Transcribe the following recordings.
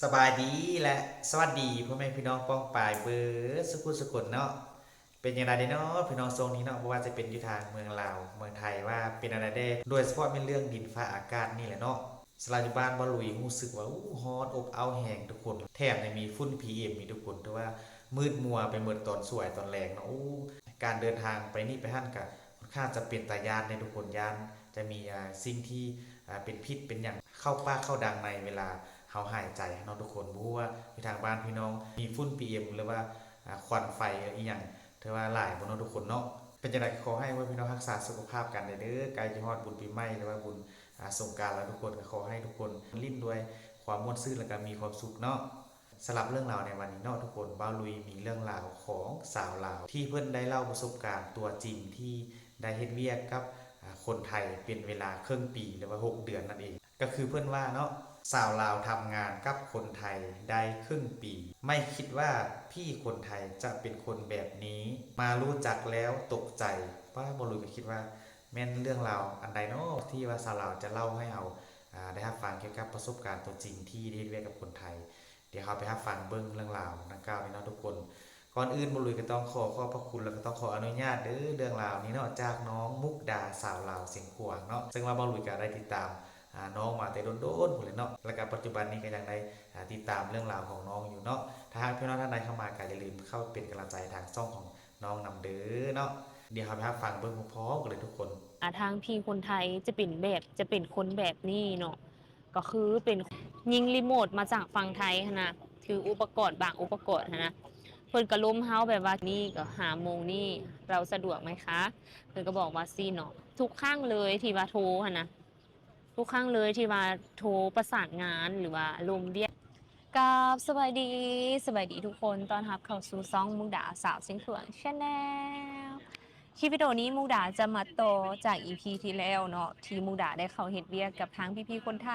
ສະບາຍດີ ແລະ ສະຫວັດດີພໍ່ແມ່ພີ່ນ້ອງປ້ອງປາຍເບິດສຸຜູ້ສຸຄົນເນາະ. ເປັນຈັ່ງໃດເດເນາະພີ່ນ້ອງ ຊ່ວງນີ້ເນາະ, ບໍ່ວ່າຈະເປັນຢູ່ທາງເມືອງລາວ ເມືອງໄທ ວ່າເປັນແນວໃດແດ່, ໂດຍສະເພາະແມ່ນເລື່ອງດິນຟ້າອາກາດນີ້ແຫຼະເນາະ. ສຳລັບຢູ່ບ້ານບ່າວລຸຍ ຮູ້ສຶກວ່າ ໂອ້ ຮ້ອນອົບອ້າວແຮງທຸກຄົນ, ແຖມຍັງມີຝຸ່ນ ພີເອັມ ອີກທຸກຄົນ, ຖືວ່າມືດມົວໄປໝົດຕອນສວຍຕອນແລງເນາະ. ໂອ້ ການເດີນທາງໄປນີ້ໄປຫັ້ນກະຄ່ອນຂ້າງຈະເປັນຕາຢ້ານເດ້ທຸກຄົນ, ຢ້ານຈະມີ ອ່າ ສິ່ງທີ່ ອ່າ ເປັນພິດເປັນຫຍັງເຂົ້າປາກເຂົ້າດັງໃນເວລາເຮົາຫາຍໃຈເນາະທຸກຄົນ. ບໍ່ຮູ້ວ່າຢູ່ທາງບ້ານພີ່ນ້ອງມີຝຸ່ນ ພີເອັມ ຫຼືວ່າ ອ່າ ຄວັນໄຟອີ່ຫຍັງ ຖືວ່າຫຼາຍບໍ່ເນາະທຸກຄົນເນາະ. ເປັນຈັ່ງໃດກໍຂໍໃຫ້ພໍ່ແມ່ພີ່ນ້ອງຮັກສາສຸຂະພາບກັນແດ່ເດີ, ໃກ້ຈະຮອດບຸນປີໃໝ່ ຫຼືວ່າບຸນ ອ່າ ສົງການແລ້ວ, ທຸກຄົນກໍຂໍໃຫ້ທຸກຄົນຫຼິ້ນດ້ວຍຄວາມມ່ວນຊື່ນ ແລ້ວກໍມີຄວາມສຸກເນາະ. ສຳລັບເລື່ອງລາວໃນວັນນີ້ເນາະທຸກຄົນ, ບ່າວລຸຍມີເລື່ອງລາວຂອງສາວລາວ ທີ່ເພິ່ນໄດ້ເລົ່າປະສົບການຕົວຈິງທີ່ໄດ້ເຮັດວຽກກັບ ອາ ຄົນໄທເປັນເວລາເຄິ່ງປີ ຫຼືວ່າຫົກເດືອນນັ້ນເອງ. ກໍຄືເພິ່ນວ່າເນາະ, ສາວລາວທຳງານກັບຄົນໄທໄດ້ເຄິ່ງປີ, ໄມ່ຄິດວ່າພີ່ຄົນໄທຈະເປັນຄົນແບບນີ້, ມາຮູ້ຈັກແລ້ວຕົກໃຈ. ປ້າ ບ່າວລຸຍກໍຄິດວ່າແມ່ນເລື່ອງລາວອັນໃດເນາະ ທີ່ວ່າສາວລາວຈະເລົ່າໃຫ້ເຮົາ ອາ ໄດ້ຮັບຟັງກ່ຽວກັບປະສົບການຕົວຈິງທີ່ໄດ້ເຮັດວຽກກັບຄົນໄທ. ດຽວເຮົາໄປຮັບຟັງເບິ່ງເລື່ອງລາວດັ່ງກ່າວນີ້ເນາະທຸກຄົນ. ກ່ອນອື່ນ ບ່າວລຸຍກໍຕ້ອງຂໍຂອບພະຄຸນ ແລ້ວກໍຕ້ອງຂໍອະນຸຍາດເດີ ເລື່ອງລາວນີ້ເນາະ ຈາກນ້ອງມຸກດາ ສາວລາວຊຽງຂວາງເນາະ, ເຊິ່ງວ່າບ່າວລຸຍກໍໄດ້ຕິດຕາມ ອາ ນ້ອງມາແຕ່ດົນໆພຸ້ນແຫຼະເນາະ, ແລ້ວກໍປັດຈຸບັນນີ້ກໍຍັງໄດ້ ອາ ຕິດຕາມເລື່ອງລາວຂອງນ້ອງຢູ່ເນາະ. ຖ້າຫາກພີ່ນ້ອງທ່ານໃດເຂົ້າມາ ກໍຢ່າລືມເຂົ້າເປັນກຳລັງໃຈທາງຊ່ອງຂອງນ້ອງນຳເດີເນາະ. ດຽວເຮົາໄປຮັບຟັງເບິ່ງພ້ອມໆກັນເລີຍທຸກຄົນ. ອາ ທາງພີ່ຄົນໄທຈະເປັນແບບ ຈະເປັນຄົນແບບນີ້ເນາະ, ກໍຄືເປັນຍິງຣີໂມດມາຈາກຝັ່ງໄທຫັ້ນນະ, ຖືອຸປະກອນບາງອຸປະກອນຫັ້ນນະ. ເພິ່ນກໍລົມເຮົາແບບວ່າ ນີ້ກໍຫ້າໂມງນີ້ ເຮົາສະດວກໄໝຄະ? ເພິ່ນກໍບອກວ່າຊີ້ເນາະ. ທຸກຄັ້ງເລີຍທີ່ວ່າໂທຫັ້ນນະ, ທຸກຄັ້ງເລີຍທີ່ວ່າໂທປະສານງານ ຫຼືວ່າລົມວຽກ. ກາບສະບາຍດີ, ສະບາຍດີທຸກຄົນ, ຕ້ອນຮັບເຂົ້າສູ່ຊ່ອງມຸກດາ ສາວຊຽງຂວາງ Channel. ຄລິບວິດີໂອນີ້ມຸກດາຈະມາຕໍ່ຈາກ ອີພີ ທີ່ແລ້ວເນາະ, ທີ່ມຸກດາໄດ້ເຂົ້າເຮັດວຽກກັບທາງພີ່ໆຄົນໄທ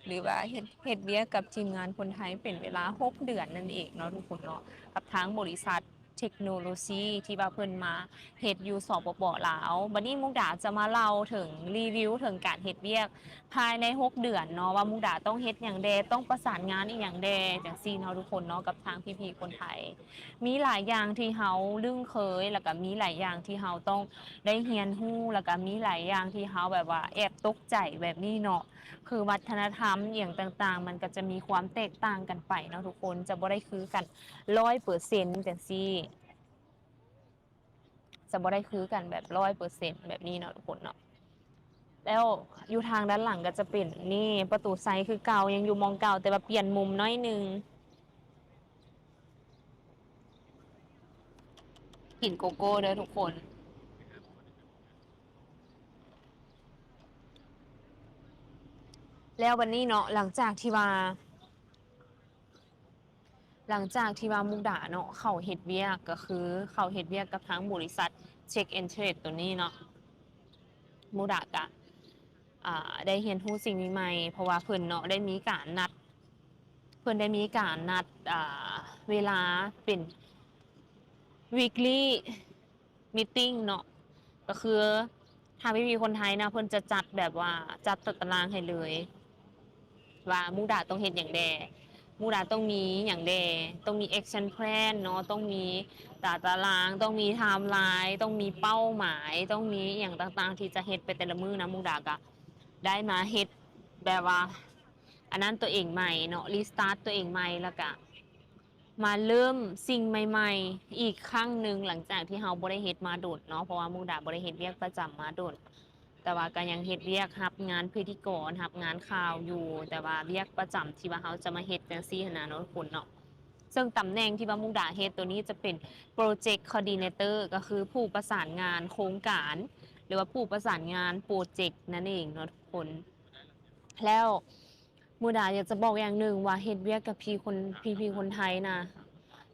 ຫຼືວ່າເຮັດ ເຮັດວຽກກັບທີມງານຄົນໄທເປັນເວລາຫົກເດືອນນັ້ນເອງເນາະທຸກຄົນເນາະ, ກັບທາງບໍລິສັດເທັກໂນໂລຊີທີ່ວ່າເພິ່ນມາເຮັດຢູ່ ສປປ ລາວ. ບັດນີ້ມຸກດາຈະມາເລົ່າເຖິງ ຣີວິວເຖິງການເຮັດວຽກພາຍໃນຫົກເດືອນເນາະ ວ່າມຸກດາຕ້ອງເຮັດຫຍັງແດ່, ຕ້ອງປະສານງານອີ່ຫຍັງແດ່ ຈັ່ງຊີ້ເນາະທຸກຄົນເນາະ, ກັບທາງພີ່ໆຄົນໄທ. ມີຫຼາຍຢ່າງທີ່ເຮົາລຶ້ງເຄີຍ ແລ້ວກໍມີຫຼາຍຢ່າງທີ່ເຮົາຕ້ອງໄດ້ຮຽນຮູ້ ແລ້ວກໍມີຫຼາຍຢ່າງທີ່ເຮົາແບບວ່າແອບຕົກໃຈແບບນີ້ເນາະ, ຄືວັດທະນະທຳອີ່ຫຍັງຕ່າງໆ ມັນກໍຈະມີຄວາມແຕກຕ່າງກັນໄປເນາະທຸກຄົນ, ຈະບໍ່ໄດ້ຄືກັນຮ້ອຍເປີເຊັນຈັ່ງຊີ້, ຈະບໍ່ໄດ້ຄືກັນແບບຮ້ອຍເປີເຊັນແບບນີ້ເນາະທຸກຄົນເນາະ. ແລ້ວຢູ່ທາງດ້ານຫຼັງກໍຈະເປັນ ນີ້ ປະຕູໄຊຄືເກົ່າ, ຍັງຢູ່ໝ່ອງເກົ່າ ແຕ່ວ່າປ່ຽນມຸມໜ້ອຍໜຶ່ງ. ກິນໂກໂກ້ເດີທຸກຄົນ. ແລ້ວບັດນີ້ເນາະ, ຫຼັງຈາກທີ່ວ່າ ຫຼັງຈາກທີ່ວ່າມຸກດາເນາະ ເຂົ້າເຮັດວຽກ ກໍຄືເຂົ້າເຮັດວຽກກັບທາງບໍລິສັດ Check and Trade ໂຕນີ້ເນາະ, ມຸກດາກະ ອ່າ ໄດ້ຮຽນຮູ້ສິ່ງໃໝ່ໆ ເພາະວ່າເພິ່ນເນາະ ໄດ້ມີການນັດ ເພິ່ນໄດ້ມີການນັດ ອ່າ ເວລາເປັນ weekly meeting ເນາະ, ກໍຄືທາງພີ່ໆຄົນໄທນະ ເພິ່ນຈະຈັດແບບວ່າ ຈັດຕາຕະລາງໃຫ້ເລີຍ ວ່າມຸກດາຕ້ອງເຮັດຫຍັງແດ່, ມຸກດາຕ້ອງມີຫຍັງແດ່, ຕ້ອງມີ action plan ເນາະ, ຕ້ອງມີຕາຕະລາງ, ຕ້ອງມີ timeline, ຕ້ອງມີເປົ້າໝາຍ, ຕ້ອງມີອີ່ຫຍັງຕ່າງໆທີ່ຈະເຮັດໄປແຕ່ລະມື້ນະ. ມຸກດາກະໄດ້ມາເຮັດແບບວ່າ ອັນນັ້ນຕົວເອງໃໝ່ເນາະ, restart ຕົວເອງໃໝ່, ແລ້ວກະມາເລີ່ມສິ່ງໃໝ່ໆອີກຄັ້ງໜຶ່ງ ຫຼັງຈາກທີ່ເຮົາບໍ່ໄດ້ເຮັດມາດົນເນາະ, ເພາະວ່າມຸກດາບໍ່ໄດ້ເຮັດວຽກປະຈຳມາດົນ, ແຕ່ວ່າກໍຍັງເຮັດວຽກຮັບງານພິທີກອນ, ຮັບງານຂ່າວຢູ່, ແຕ່ວ່າວຽກປະຈຳທີ່ວ່າເຮົາຈະມາເຮັດຈັ່ງຊີ້ຫັ້ນນະເນາະ ທຸກຄົນເນາະ. ເຊິ່ງຕຳແໜ່ງທີ່ວ່າມຸກດາເຮັດໂຕນີ້ຈະເປັນ Project Coordinator ກໍຄືຜູ້ປະສານງານໂຄງການ ຫຼືວ່າຜູ້ປະສານງານໂປຣເຈັກນັ້ນເອງເນາະ ທຸກຄົນ. ແລ້ວມຸກດາຢາກຈະບອກຢ່າງໜຶ່ງວ່າ ເຮັດວຽກກັບພີ່ຄົນ ພີ່ໆຄົນໄທນະ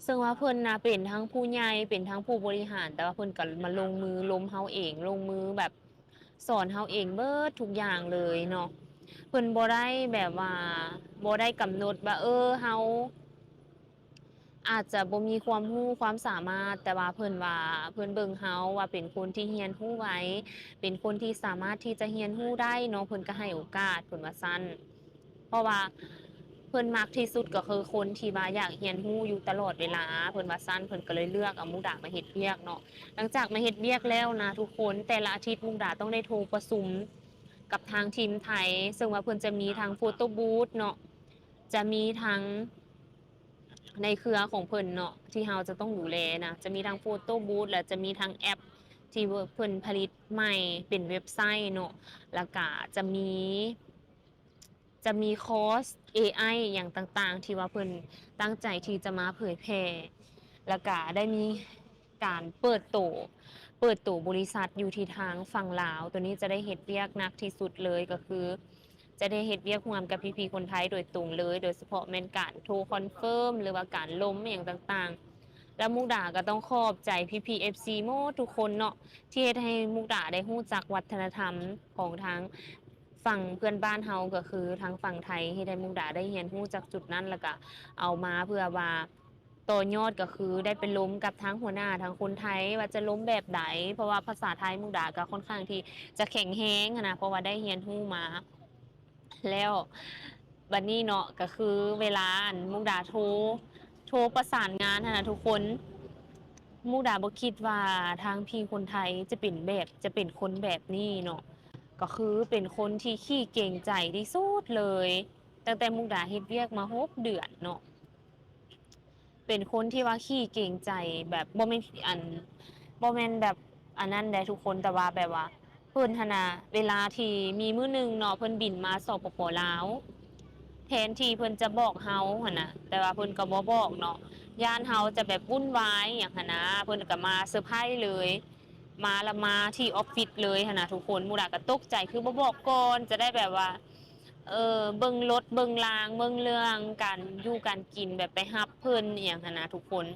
ເຊິ່ງວ່າເພິ່ນນະເປັນທັງຜູ້ໃຫຍ່ ເປັນທັງຜູ້ບໍລິຫານ, ແຕ່ວ່າເພິ່ນກໍມາລົງມືລົມເຮົາເອງ, ລົງມືແບບສອນເຮົາເອງເບິດທຸກຢ່າງເລີຍເນາະ. ເພິ່ນບໍ່ໄດ້ແບບວ່າ ບໍ່ໄດ້ກຳນົດວ່າ ເອີ ເຮົາ ອາດຈະບໍ່ມີຄວາມຮູ້ຄວາມສາມາດ, ແຕ່ວ່າເພິ່ນວ່າ ເພິ່ນເບິ່ງເຮົາວ່າເປັນຄົນທີ່ຮຽນຮູ້ໄວ, ເປັນຄົນທີ່ສາມາດທີ່ຈະຮຽນຮູ້ໄດ້ເນາະ, ເພິ່ນກໍໃຫ້ໂອກາດ, ເພິ່ນວ່າຊັ້ນ. ເພາະວ່າ ເພິ່ນມັກທີ່ສຸດກໍຄືຄົນທີ່ວ່າຢາກຮຽນຮູ້ຢູ່ຕະຫຼອດເວລາ ເພິ່ນວ່າຊັ້ນ. ເພິ່ນກໍເລີຍເລືອກເອົາມຸກດາມາເຮັດວຽກເນາະ. ຫຼັງຈາກມາເຮັດວຽກແລ້ວນະທຸກຄົນ, ແຕ່ລະອາທິດມຸກດາຕ້ອງໄດ້ໂທປະຊຸມກັບທາງທີມໄທ, ເຊິ່ງວ່າເພິ່ນຈະມີທັງໂຟໂຕ້ບູດເນາະ, ຈະມີທັງ ໃນເຄືອຂອງເພິ່ນເນາະ ທີ່ເຮົາຈະຕ້ອງດູແລນະ, ຈະມີທັງໂຟໂຕ້ບູດ ແລະ ຈະມີທັງແອັບທີ່ເພິ່ນຜະລິດໃໝ່ເປັນເວັບໄຊເນາະ, ແລ້ວກະຈະມີ ຈະມີຄອສເອໄອຫຍັງຕ່າງໆ ທີ່ວ່າເພິ່ນຕັ້ງໃຈທີ່ຈະມາເຜີຍແຜ່, ແລ້ວກະໄດ້ມີ ການເປີດໂຕ ເປີດໂຕບໍລິສັດຢູ່ທີ່ທາງຝັ່ງລາວ. ໂຕນີ້ຈະໄດ້ເຮັດວຽກໜັກທີ່ສຸດເລີຍ ກໍຄືຈະໄດ້ເຮັດວຽກຮ່ວມກັບພີ່ໆຄົນໄທໂດຍຕົງເລີຍ, ໂດຍສະເພາະແມ່ນການໂທຄອນເຟີມ ຫຼືວ່າການລົມອີ່ຫຍັງຕ່າງໆ. ແລ້ວມຸກດາກໍຕ້ອງຂອບໃຈພີ່ໆເອັຟຊີໝົດທຸກຄົນເນາະ ທີ່ເຮັດໃຫ້ມຸກດາໄດ້ຮູ້ຈັກວັດທະນະທຳຂອງທາງຝັ່ງເພື່ອນບ້ານເຮົາ ກໍຄືທາງຝັ່ງໄທ, ເຮັດໃຫ້ມຸກດາໄດ້ຮຽນຮູ້ຈາກຈຸດນັ້ນ ແລ້ວກໍເອົາມາເພື່ອວ່າ ຕໍ່ຍອດກໍຄືໄດ້ໄປລົມກັບທາງຫົວໜ້າທາງຄົນໄທວ່າຈະລົມແບບໃດ, ເພາະວ່າພາສາໄທມຸກດາກໍຄ່ອນຂ້າງທີ່ຈະແຂງແຮງຫັ້ນນະ, ເພາະວ່າໄດ້ຮຽນຮູ້ມາແລ້ວ. ບັດນີ້ເນາະ ກໍຄືເວລາ ອັນ ມຸກດາໂທ ໂທປະສານງານຫັ້ນນະທຸກຄົນ, ມຸກດາບໍ່ຄິດວ່າທາງພີ່ຄົນໄທຈະເປັນແບບ ຈະເປັນຄົນແບບນີ້ເນາະ, ກໍຄືເປັນຄົນທີ່ຂີ້ເກງໃຈທີ່ສຸດເລີຍ. ຕັ້ງແຕ່ມຸກດາເຮັດວຽກມາຫົກເດືອນເນາະ ເປັນຄົນທີ່ວ່າຂີ້ເກງໃຈ ແບບບໍ່ແມ່ນ ອັນ ບໍ່ແມ່ນແບບອັນນັ້ນໃດ໋ທຸກຄົນ, ແຕ່ວ່າແບບວ່າເພິ່ນຫັ້ນນະ ເວລາທີ່ມີມື້ໜຶ່ງເນາະ ເພິ່ນບິນມາ ສປປ ລາວ, ແທນທີ່ເພິ່ນຈະບອກເຮົາຫັ້ນນະ ແຕ່ວ່າເພິ່ນກໍບໍ່ບອກເນາະ, ຢ້ານເຮົາຈະແບບວຸ່ນວາຍຫຍັງຫັ້ນນະ, ເພິ່ນກໍມາເຊີໄພຣສ໌ເລີຍ, ມາລະມາທີ່ອອບຟິດເລີຍຫັ້ນນະທຸກຄົນ. ມຸກດາກໍຕົກໃຈ ຄືບໍ່ບອກກ່ອນ ຈະໄດ້ແບບວ່າ ເອີ ເບິ່ງລົດເບິ່ງລາງ ເບິ່ງເລື່ອງການຢູ່ການກິນ ແບບໄປຮັບເພິ່ນອີ່ຫຍັງຫັ້ນນະທຸກຄົນ.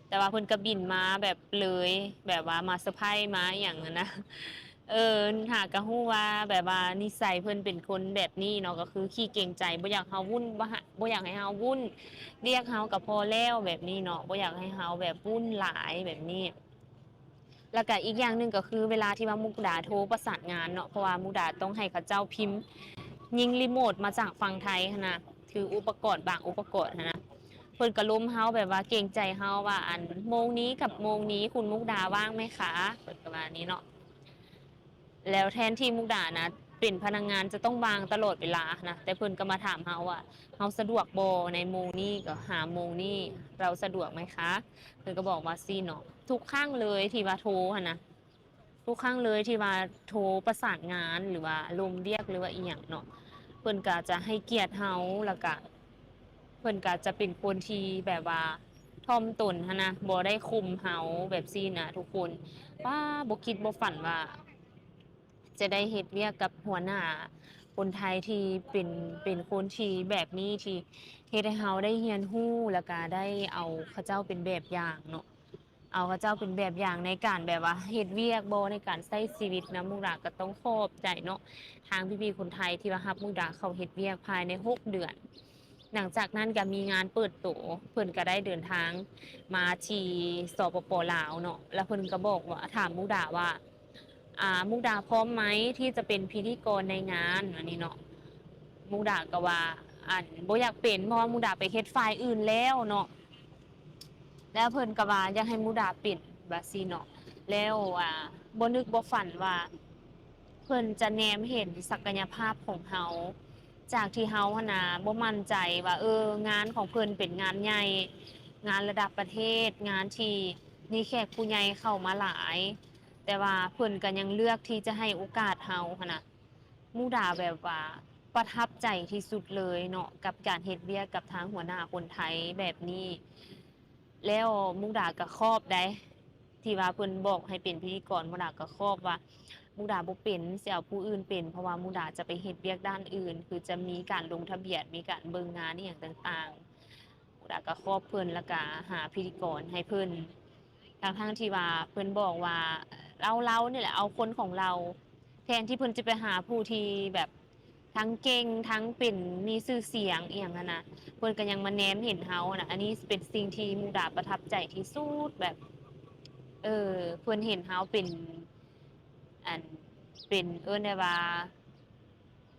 ແຕ່ວ່າເພິ່ນກໍບິນມາແບບເລີຍ ແບບວ່າມາເຊີໄພຣສ໌ມາອີ່ຫຍັງຫັ້ນນະ. ເອີ ຫາກໍຮູ້ວ່າແບບວ່ານິໄສເພິ່ນເປັນຄົນແບບນີ້ເນາະ, ກໍຄືຂີ້ເກງໃຈ ບໍ່ຢາກເຮົາວຸ່ນ ບໍ່ຢາກໃຫ້ເຮົາວຸ່ນ, ວຽກເຮົາກໍພໍແລ້ວແບບນີ້ເນາະ, ບໍ່ຢາກໃຫ້ເຮົາແບບວຸ່ນຫຼາຍແບບນີ້. ແລ້ວກະອີກຢ່າງໜຶ່ງກໍຄືເວລາທີ່ວ່າມຸກດາໂທປະສານງານເນາະ, ເພາະວ່າມຸກດາຕ້ອງໃຫ້ເຂົາເຈົ້າພິມຍິງຣີໂມດມາຈາກຝັ່ງໄທຫັ້ນນະ, ຄືອຸປະກອນບາງອຸປະກອນຫັ້ນນະ, ເພິ່ນກໍລົມເຮົາແບບວ່າເກງໃຈເຮົາວ່າ ອັນ ໂມງນີ້ກັບໂມງນີ້ຄຸນມຸກດາວ່າງໄໝຄະ? ເພິ່ນກໍວ່ານີ້ເນາະ. ແລ້ວແທນທີ່ມຸກດານະເປັນພະນັກງານຈະຕ້ອງວ່າງຕະຫຼອດເວລານະ, ແຕ່ເພິ່ນກໍມາຖາມເຮົາວ່າ ເຮົາສະດວກບໍ່ໃນໂມງນີ້ ກໍຫາໂມງນີ້ ເຮົາສະດວກໄໝຄະ? ເພິ່ນກໍບອກວ່າຊີ້ເນາະ, ທຸກຄັ້ງເລີຍທີ່ວ່າໂທຫັ້ນນະ, ທຸກຄັ້ງເລີຍທີ່ວ່າໂທປະສານງານ ຫຼືວ່າລົມວຽກ ຫຼືວ່າອີ່ຫຍັງເນາະ, ເພິ່ນກໍຈະໃຫ້ກຽດເຮົາ ແລ້ວກະເພິ່ນກໍຈະເປັນຄົນທີ່ແບບວ່າຖ່ອມຕົນຫັ້ນນະ, ບໍ່ໄດ້ຂົ່ມເຮົາແບບຊີ້ນະທຸກຄົນ. ປ້າ ບໍ່ຄິດບໍ່ຝັນວ່າ ຈະໄດ້ເຮັດວຽກກັບຫົວໜ້າຄົນໄທທີ່ເປັນ ເປັນຄົນທີ່ແບບນີ້ ທີ່ເຮັດໃຫ້ເຮົາໄດ້ຮຽນຮູ້ ແລ້ວກະໄດ້ເອົາເຂົາເຈົ້າເປັນແບບຢ່າງເນາະ, ເອົາເຂົາເຈົ້າເປັນແບບຢ່າງໃນການແບບວ່າເຮັດວຽກບໍ ໃນການໃຊ້ຊີວິດນຳ. ມຸກດາກໍຕ້ອງຂອບໃຈເນາະ ທາງພີ່ໆຄົນໄທທີ່ວ່າຮັບມຸກດາເຂົ້າເຮັດວຽກພາຍໃນຫົກເດືອນ. ຫຼັງຈາກນັ້ນກໍມີງານເປີດໂຕ, ເພິ່ນກໍໄດ້ເດີນທາງມາທີ່ ສປປ ລາວເນາະ, ແລ້ວເພິ່ນກໍບອກວ່າ ຖາມມຸກດາວ່າ ອ່າ ມຸກດາພ້ອມໄໝທີ່ຈະເປັນພິທີກອນໃນງານ ອັນນີ້ເນາະ. ມຸກດາກໍວ່າ ອັນ ບໍ່ຢາກເປັນ ເພາະວ່າມຸກດາໄປເຮັດຝ່າຍອື່ນແລ້ວເນາະ. ແລ້ວເພິ່ນກໍວ່າຢາກໃຫ້ມຸກດາເປັນ ວ່າຊີ້ເນາະ. ແລ້ວ ອ່າ ບໍ່ນຶກບໍ່ຝັນວ່າ ເພິ່ນຈະແນມເຫັນສັກກະຍະພາບຂອງເຮົາ, ຈາກທີ່ເຮົາຫັ້ນນະບໍ່ໝັ້ນໃຈວ່າ ເອີ ງານຂອງເພິ່ນເປັນງານໃຫຍ່, ງານລະດັບປະເທດ, ງານທີ່ມີແຂກຜູ້ໃຫຍ່ເຂົ້າມາຫຼາຍ, ແຕ່ວ່າເພິ່ນກໍຍັງເລືອກທີ່ຈະໃຫ້ໂອກາດເຮົາຫັ້ນນະ. ມຸກດາແບບວ່າປະທັບໃຈທີ່ສຸດເລີຍເນາະ ກັບການເຮັດວຽກກັບທາງຫົວໜ້າຄົນໄທແບບນີ້. ແລ້ວມຸກດາກໍຂອບໃດ ທີ່ວ່າເພິ່ນບອກໃຫ້ເປັນພິທີກອນ, ມຸກດາກໍຂອບວ່າມຸກດາບໍ່ເປັນ, ຊິເອົາຜູ້ອື່ນເປັນ, ເພາະວ່າມຸກດາຈະໄປເຮັດວຽກດ້ານອື່ນ, ຄືຈະມີການລົງທະບຽນ, ມີການເບິ່ງງານອີ່ຫຍັງຕ່າງໆ. ລະກະຂອບເພິ່ນ ລະກະຫາພິທີກອນໃຫ້ເພິ່ນ ທັງໆທີ່ວ່າເພິ່ນບອກວ່າ ເອົາລາວນີ້ແຫຼະ ເອົາຄົນຂອງລາວ ແທນທີ່ເພິ່ນຈະໄປຫາຜູ້ທີ່ແບບທັງເກັ່ງ ທັງເປັນ ມີຊື່ສຽງອີ່ຫຍັງຫັ້ນນະ, ເພິ່ນກໍຍັງມາແນມເຫັນເຮົາຫັ້ນນະ. ອັນນີ້ເປັນສິ່ງທີ່ມຸກດາປະທັບໃຈທີ່ສຸດ ແບບ ເອີ ເພິ່ນເຫັນເຮົາເປັນ ອັນ ເປັນ ເອີ້ນໄດ້ວ່າ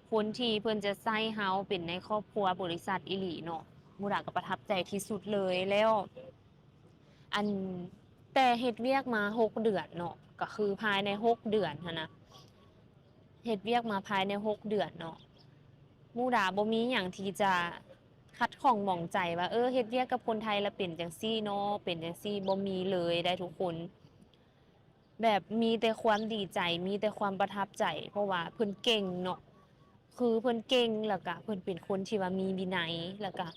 ຄົນທີ່ເພິ່ນຈະໃຊ້ເຮົາເປັນໃນຄອບຄົວບໍລິສັດອີ່ຫຼີເນາະ, ໝູດາກໍປະທັບໃຈທີ່ສຸດເລີຍ. ແລ້ວ ອັນ ແຕ່ເຮັດວຽກມາຫົກເດືອນເນາະ, ກໍຄືພາຍໃນຫົກເດືອນຫັ້ນນະ, ເຮັດວຽກມາພາຍໃນຫົກເດືອນເນາະ, ໝູດາບໍ່ມີຫຍັງທີ່ຈະຂັດຂ້ອງໝອງໃຈວ່າ ເອີ ເຮັດວຽກກັບຄົນໄທລະເປັນຈັ່ງຊີ້ເນາະ ເປັນຈັ່ງຊີ້, ບໍ່ມີເລີຍໄດ໋ທຸກຄົນ. ແບບມີແຕ່ຄວາມດີໃຈ ມີແຕ່ຄວາມປະທັບໃຈ ເພາະວ່າເພິ່ນເກັ່ງເນາະ, ຄືເພິ່ນເກັ່ງ ແລ້ວກະເພິ່ນເປັນຄົນທີ່ວ່າມີວິໄນ ແລ້ວກະ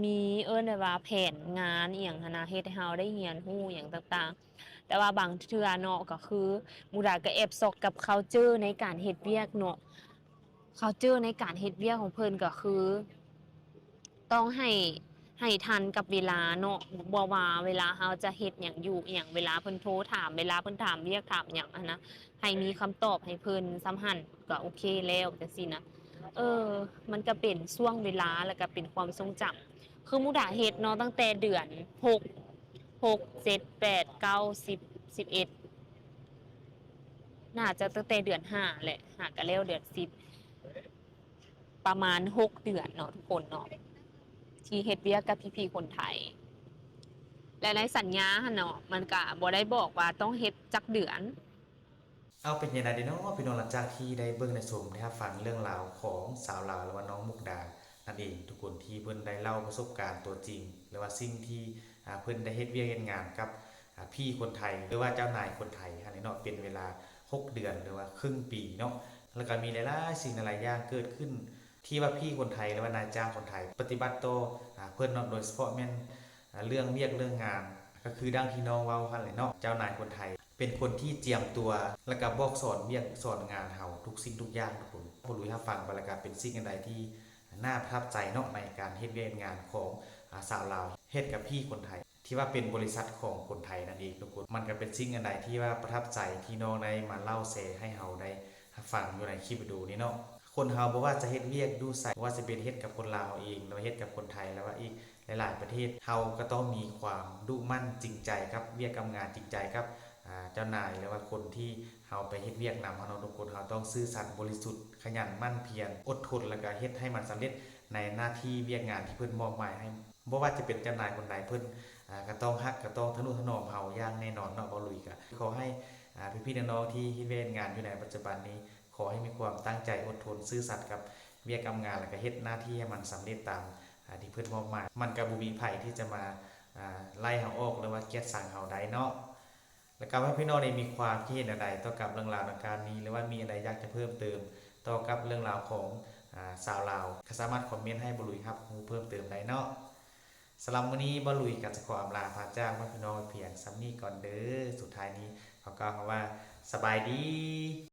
ມີ ເອີ້ນໄດ້ວ່າແຜນງານອີ່ຫຍັງຫັ້ນນະ, ເຮັດໃຫ້ເຮົາໄດ້ຮຽນຮູ້ອີ່ຫຍັງຕ່າງໆ. ແຕ່ວ່າບາງເທື່ອເນາະ ກໍຄືໝູດາກໍແອບຊັອກກັບ culture ໃນການເຮັດວຽກເນາະ, culture ໃນການເຮັດວຽກຂອງເພິ່ນກໍຄື ຕ້ອງໃຫ້ ໃຫ້ທັນກັບເວລາເນາະ, ບໍ່ວ່າເວລາເຮົາຈະເຮັດຫຍັງຢູ່ອີ່ຫຍັງ, ເວລາເພິ່ນໂທຖາມ, ເວລາເພິ່ນຖາມວຽກຖາມຫຍັງຫັ້ນນະ, ໃຫ້ມີຄຳຕອບໃຫ້ເພິ່ນສ່ຳຫັ້ນກໍໂອເຄແລ້ວ ຈັ່ງຊີ້ນະ. ເອີ ມັນກໍເປັນຊ່ວງເວລາ ແລ້ວກໍເປັນຄວາມຊົງຈຳ. ຄືໝູດາເຮັດເນາະ ຕັ້ງແຕ່ເດືອນຫົກ ຫົກ ເຈັດ ແປດ ເກົ້າ ສິບ ສິບເອັດ ໜ້າຈະຕັ້ງແຕ່ເດືອນຫ້າແຫຼະ, ຫາກະແລ້ວເດືອນສິບ ປະມານຫົກເດືອນເນາະທຸກຄົນເນາະ ທີ່ເຮັດວຽກກັບພີ່ໆຄົນໄທ ແລະ ໃນສັນຍາຫັ້ນເນາະ ມັນກະບໍ່ໄດ້ບອກວ່າຕ້ອງເຮັດຈັກເດືອນ. ເອົາ ເປັນຈັ່ງໃດເດເນາະພີ່ນ້ອງ, ຫຼັງຈາກທີ່ໄດ້ເບິ່ງໄດ້ຊົມໄດ້ຮັບຟັງເລື່ອງລາວຂອງສາວລາວ ຫຼືວ່ານ້ອງມຸກດານັ້ນເອງທຸກຄົນ, ທີ່ເພິ່ນໄດ້ເລົ່າປະສົບການຕົວຈິງ ຫຼືວ່າສິ່ງທີ່ ອາ ເພິ່ນໄດ້ເຮັດວຽກເຮັດງານກັບ ອາ ພີ່ຄົນໄທ ຫຼືວ່າເຈົ້ານາຍຄົນໄທຫັ້ນແຫຼະເນາະ ເປັນເວລາຫົກເດືອນ ຫຼືວ່າເຄິ່ງປີເນາະ. ແລ້ວກໍມີຫຼາຍໆສິ່ງຫຼາຍໆຢ່າງເກີດຂຶ້ນ ທີ່ວ່າພີ່ຄົນໄທ ຫຼືວ່ານາຍຈ້າງຄົນໄທປະຕິບັດຕໍ່ ອາ ເພິ່ນເນາະ, ໂດຍສະເພາະແມ່ນ ອາ ເລື່ອງວຽກເລື່ອງງານ ກໍຄືດັ່ງທີ່ນ້ອງເວົ້າຫັ້ນແຫຼະເນາະ, ເຈົ້ານາຍຄົນໄທເປັນຄົນທີ່ຈຽມຕົວ ແລ້ວກໍບອກສອນວຽກສອນງານເຮົາທຸກສິ່ງທຸກຢ່າງທຸກຄົນ. ບ່າວລຸຍຮັບຟັງໄປແລ້ວກໍເປັນສິ່ງອັນໃດທີ່ໜ້າປະທັບໃຈເນາະ ໃນການເຮັດວຽກເຮັດງານຂອງ ອາ ສາວລາວເຮັດກັບພີ່ຄົນໄທ ທີ່ວ່າເປັນບໍລິສັດຂອງຄົນໄທນັ້ນເອງທຸກຄົນ. ມັນກໍເປັນສິ່ງອັນໃດທີ່ວ່າປະທັບໃຈ ທີ່ນ້ອງໄດ້ມາເລົ່າແຊໃຫ້ເຮົາໄດ້ຟັງຢູ່ໃນຄລິບວິດີໂອນີ້ເນາະ. ຄົນເຮົາບໍ່ວ່າຈະເຮັດວຽກຢູ່ໃສ, ບໍ່ວ່າຈະເປັນເຮັດກັບຄົນລາວເຮົາເອງ ຫຼືວ່າເຮັດກັບຄົນໄທ ຫຼືວ່າອີກຫຼາຍໆປະເທດ, ເຮົາກໍຕ້ອງມີຄວາມດຸໝັ່ນຈິງໃຈກັບວຽກກັບງານ, ຈິງໃຈກັບ ອາ ເຈົ້ານາຍ ຫຼືວ່າຄົນທີ່ເຮົາໄປເຮັດວຽກນຳເຮົາເນາະທຸກຄົນ. ເຮົາຕ້ອງຊື່ສັດ, ບໍລິສຸດ, ຂະຫຍັນ, ໝັ່ນພຽນ, ອົດທົນ ແລ້ວກໍເຮັດໃຫ້ມັນສຳເລັດໃນໜ້າທີ່ວຽກງານທີ່ເພິ່ນມອບໝາຍໃຫ້. ບໍ່ວ່າຈະເປັນເຈົ້ານາຍຄົນໃດ, ເພິ່ນ ອາ ກໍຕ້ອງຮັກ, ກໍຕ້ອງທະນຸຖະໜອມເຮົາຢ່າງແນ່ນອນເນາະ. ບ່າວລຸຍກໍຂໍໃຫ້ ອາ ພີ່ໆນ້ອງໆທີ່ເຮັດວຽກເຮັດງານຢູ່ໃນປັດຈຸບັນນີ້ ຂໍໃຫ້ມີຄວາມຕັ້ງໃຈ, ອົດທົນ, ຊື່ສັດກັບວຽກກັບງານ ແລ້ວກໍເຮັດໜ້າທີ່ໃຫ້ມັນສຳເລັດຕາມ ອາ ທີ່ເພິ່ນມອບໝາຍ. ມັນກໍບໍ່ມີໃຜທີ່ຈະມາ ອາ ໄລ່ເຮົາອອກ ຫຼືວ່າກຽດຊັງເຮົາໄດ້ເນາະ. ແລ້ວກໍວ່າພີ່ນ້ອງນີ້ມີຄວາມຄິດເຫັນແນວໃດຕໍ່ກັບເລື່ອງລາວດັ່ງກ່າວນີ້ ຫຼືວ່າມີອັນໃດຢາກຈະເພີ່ມເຕີມຕໍ່ກັບເລື່ອງລາວຂອງ ອາ ສາວລາວ ກໍສາມາດຄອມເມັນໃຫ້ບ່າວລຸຍຮັບຮູ້ເພີ່ມເຕີມໄດ້ເນາະ. ສຳລັບມື້ນີ້ບ່າວລຸຍກໍຈະຂໍອຳລາພາຈາກພີ່ນ້ອງພຽງສ່ຳນີ້ກ່ອນເດີ. ສຸດທ້າຍນີ້ຂໍກ່າວຄຳວ່າ ສະບາຍດີ.